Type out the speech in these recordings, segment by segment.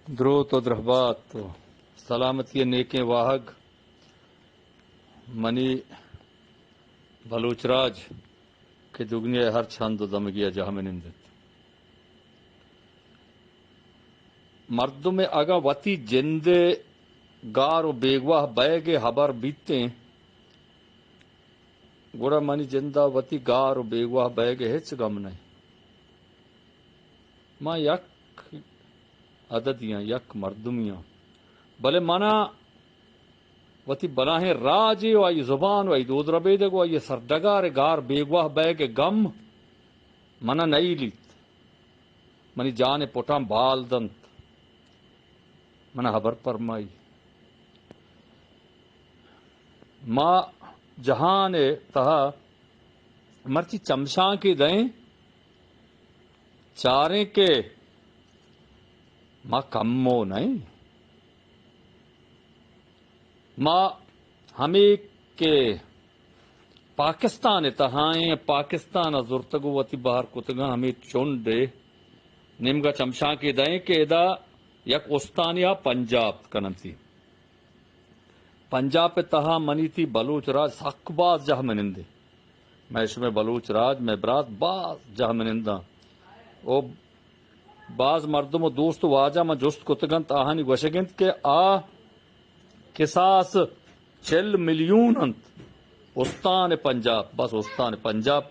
دروت و درہبات و سلامتی ء نیکیں واہگ منی بلوچ راج کہ دگنیا ء ہر چند و دمگی ء جہمنند انت۔ مردم ء اگاں وتی جند ء گار و بیگواہ بئیگ ء ہبر بیتیں، گڑا منی جند ء وتی گار و بیگواہ بئیگ ء ہچ گم نہ انت۔ ما یک عددی آں، یک مردمی آں، بلے منا وتی بلاہیں راجے و آئی زبان و آئی دود ربیدگ و آئی سرڈگار ء گار بیگواہ بئیگ ء گم منا نئیلیت۔ منی جان ء پٹاں بال دنت۔ منا ہبر پرمائی۔ ما جہان ء تہا مرچی چمشانکے دئیں، چاریں کہ ما کمو نئیں۔ ما ہمے کہ پاکستان ء تہائیں، پاکستان ء زرتگ و وتی بہر کتگاں، ہمے چنڈ ء نیمگا چمشانکے دئیں کہ ادا یک استانے ء پنجاب کننتی۔ پنجاب ء تہا منی تئی بلوچ راج سک باز جہمنندے۔ مئے شمئے بلوچ راج، مئے برات باز جہمننداں۔ او باز مردم و دوست و واجہ من جست کتگ انت، آہانی گوشگ انت کہ آ کساس چل میلیون انت۔ استان پنجاب، بس استان پنجاب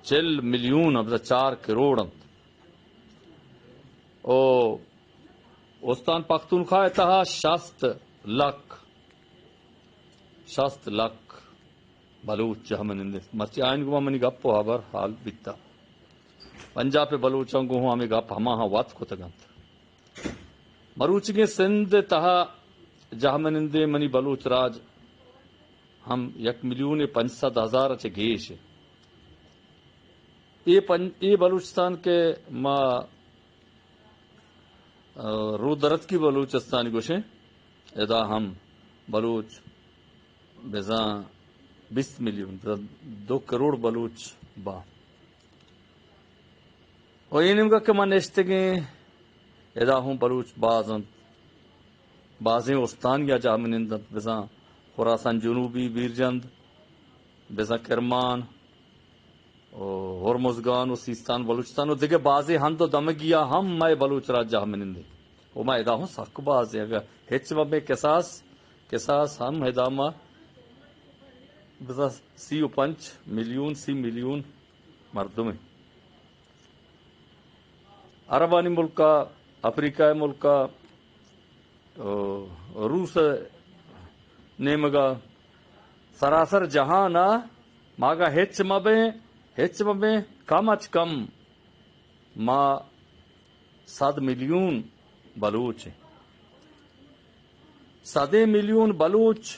چل میلیون انت، چار کروڑ انت۔ او استان پختونخوا ء تہا شست لکھ، شست لکھ بلوچ جہمنند انت۔ مرچی آئین گوما منی گپ و ہبر حال بیتا۔ پنجاب ء بلوچاں گوں ہمے گپ ہماہاں وت کتگ انت۔ مروچیگیں سندھ ء تہا جہمنندیں منی بلوچ راج ہم یک میلیون ء پنچ سد ہزار ء چہ گیش انت۔ اے پن-، اے بلوچستان کہ ما، آ، رودرتکی بلوچستانی گوشیں، ادا ہم بلوچ بزاں بیست میلیون، بزاں دو کروڑ بلوچ باں۔ و اے نیمگا کہ ما نشتگیں، ادا ہوں بلوچ باز انت۔ بازیں استانیا جہمنند انت، بزاں خراسان جنوبی، بیرجند، بزاں کرمان، و ہرمزگان و سیستان بلوچستان و دگہ بازیں ہند و دمگیا ہم مئے بلوچ راج جہمنندیں۔ و ما ادا ہوں سک بازیں، اگہ ہچ مہ بیں کساس، کساس ہم ادا ما بزاں سی و پنچ میلیون، سی میلیون مردمیں۔ عربانی ملکا، افریقہ ملکا، او، روس نیمگا، سراسر جہانا ماگا ہچ مبیں، ہچ مبیں، کم اچ کم ما صد میلیون بلوچ ایں۔ صدیں میلیون بلوچ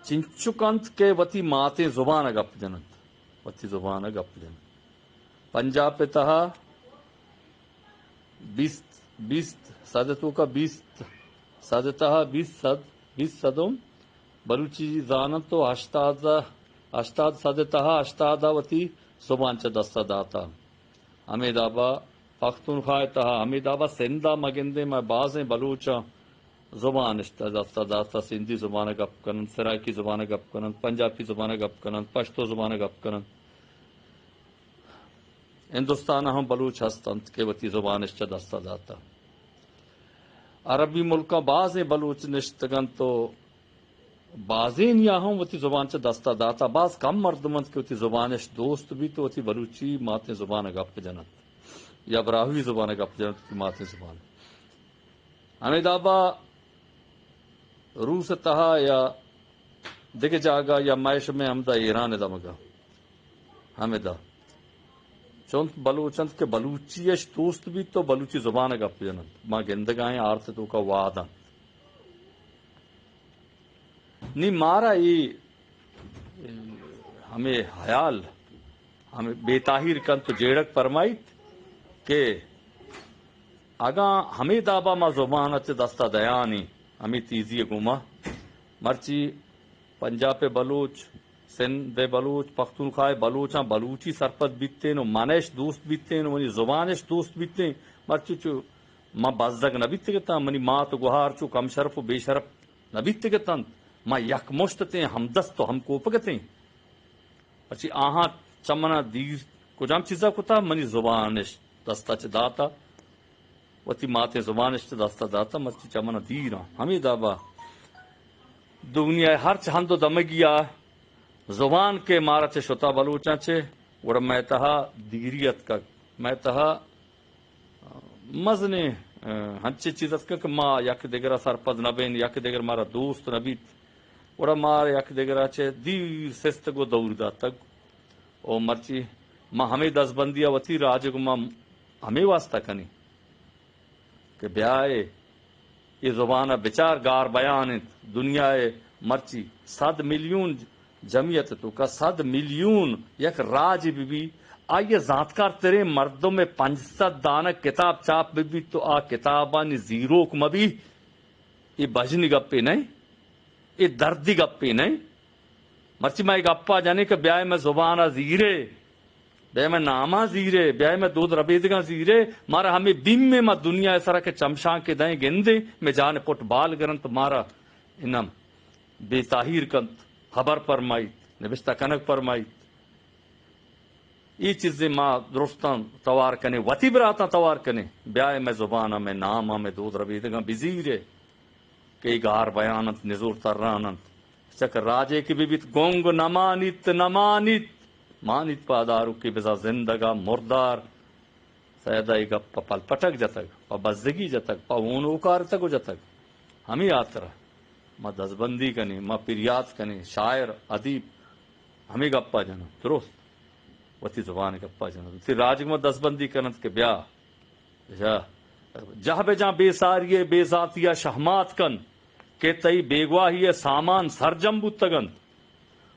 چنچک انت کہ وتی ماتیں زبان ء گپ جننت، وتی زبان ء گپ جننت۔ پنجاب ء تہا بیست، بیست سد ء توکا بیست سد ء تہا بیست سد، بیست سدم بلوچی زاننت و ہشتاد، ہشتاد سد ء تہا ہشتاد ء وتی زبان چہ دست ء داتا۔ ہمے دابا پختونخوا ء تہا، ہمے دابا سندھ ء مگندیں، مئے بازیں بلوچاں زبان اش دست ء داتا، سندھی زبان ء گپ کننت، سرائیکی زبان ء گپ کننت، پنجابی زبان ء گپ کننت، پشتو زبان ء گپ کننت۔ ہندوستان ء ہم بلوچ ہست انت کہ وتی زبان اش چہ دست ء داتا۔ عربی ملکاں بازیں بلوچ نشتگ انت و بازینیا ہم وتی زبان چہ دست ء داتا۔ باز کم مردم انت کہ وتی زبان اش دوست بیت و وتی بلوچی ماتیں زبان ء گپ جننت یا براہوئی زبان ء گپ جننت، وتی ماتیں زبان۔ ہمے دابا روس ء تہا یا دگہ جاگہ یا مئے شمئے ہمدا ایران ء دمگا ہمدا چنت بلوچ انت کہ بلوچی اش دوست بیت تو بلوچی زبان ء گپ جننت۔ ما گندگائیں آرت ء توکا واد انت۔ نی مارا اے ہمے حیال، ہمے بے تاہیر کنت و جیڑگ پرمائیت کہ اگاں ہمے دابا ما زبان ء چہ دستا دیانی ہمے تیزی ء گوما، مرچی پنجاب ء بلوچ، سندھ ء بلوچ، پختونخوا ء بلوچاں بلوچی سرپد بیتین و منش دوست بیتین و منی زبانش دوست بیتین، مرچی چو من بزگ نہ بیتگ اتاں، منی مات و گہار چو کم شرف و بے شرف نہ بیتگ اتنت۔ من یک مشت اتیں، ہمدست و ہمکوپگ اتیں۔ پرچی آہاں چہ منا دیر کجام چیزا کتا؟ منی زبانش دستا چہ داتا، وتی ماتیں زبانش چہ دستا داتا، مرچی چہ منا دیر آں۔ ہمے دابا دنیا ہرچ ہند و دمگیا زبان کہ مارا چہ شتا بلوچاں چہ، گڑا مئے تہا دیری اتکگ، مئے تہا مزنیں، ء، ہنچیں چیز اتکگ کہ ما یک دگرا سرپد نہ بین، یک دگر مارا دوست نہ بیت، گڑا مارا یک دگرا چہ دیر سستگ و دور داتگ۔ و مرچی ما ہمے دزبندی ء وتی راج ء گوما ہمے واسطہ کنیں کہ بیائے اے زبان ء بچار، گار بیان انت۔ دنیا ء مرچی صد میلیون جمعیت ء توکا صد میلیون یک راجے بہ بی، آئی ء زانتکار تریں مردم ء پنچ سد دانہ کتاب چاپ بہ بیت تو آ کتابانی زیروک مہ بی، اے بژنی گپے نہ انت، اے دردی گپے نہ انت۔ مرچی ما اے گپا جنیں کہ بیائے مئے زبان ء زیرے، بیائے مئے ناما زیرے، بیائے مئے دود ربیدگاں زیرے، مارا ہمے بیم ء ما دنیا ء سرا کہ چمشانکے دئیں گندیں، مئے جان ء پٹ بال گرنت، مارا انم بے تاہیر کنت، ہبر پرمائیت، نبشتہ کنگ پرمائیت۔ اے چیزے ما درستاں توار کنیں، وتی براتاں توار کنیں، بیائے مئے زبان ء مئے نام ء مئے دود ربیدگاں بزیرے کہ اے گار بیان انت، نزور تران انت۔ چک راجے کہ بہ بیت گنگ، نہ مانیت، نہ مانیت، مانیت پہ داروکے بزاں زندگ ء مردار۔ سید ء اے گپ پہ پلپٹگ جتگ، پہ بزگی جتگ، پہ ہون اوکارتگ و جتگ۔ ہمے ہاترا ما دزبندی کنیں، ما پریات کنیں، شاعر، ادیب ہمے گپا جننت، درست وتی زبان ء گپا جننت، وتی راج ء گوما دزبندی کننت کہ بیا، بیا، جہ بہ جاں بے ساری ء بے زاتی ء شہمات کن کہ تئی بیگواہی ء سامان سرجم بوتگ انت۔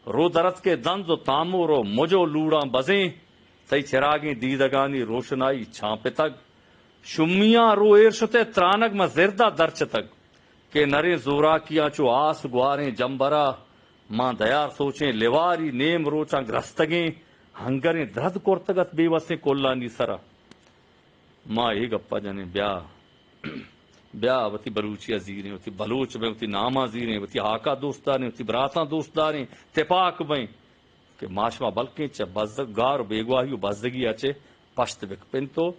رو درتکے دنز و تامور و مج و لوڑاں بزیں، تئی چراگیں دیدگانی روشنائی چانپتگ۔ شمیاں رو ایر شتئے ترانگ ماں زردا درچتگ کہ نریں زوراکیاں چو آس گواریں جمبرا ماں دیار سوچیں لیواری نیم روچاں گرستگیں ہنگریں درد کرتگ ات بے وسیں کلانی سرا۔ ما اے گپا جنیں، بیا، بیا وتی بلوچی ء زیریں، وتی بلوچ بیں، وتی نام ء زیریں، وتی ہاک ء دوست داریں، وتی براتاں دوست داریں، تپاک بیں کہ ما شما بلکیں چہ بزگ گار و بیگواہی و بزگی ء چہ پشت بکپنت و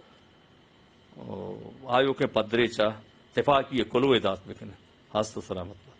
آیوکیں پدریچ ء تپاکی ء کلوہ دات بکنیں۔ ہست و سلامت بات۔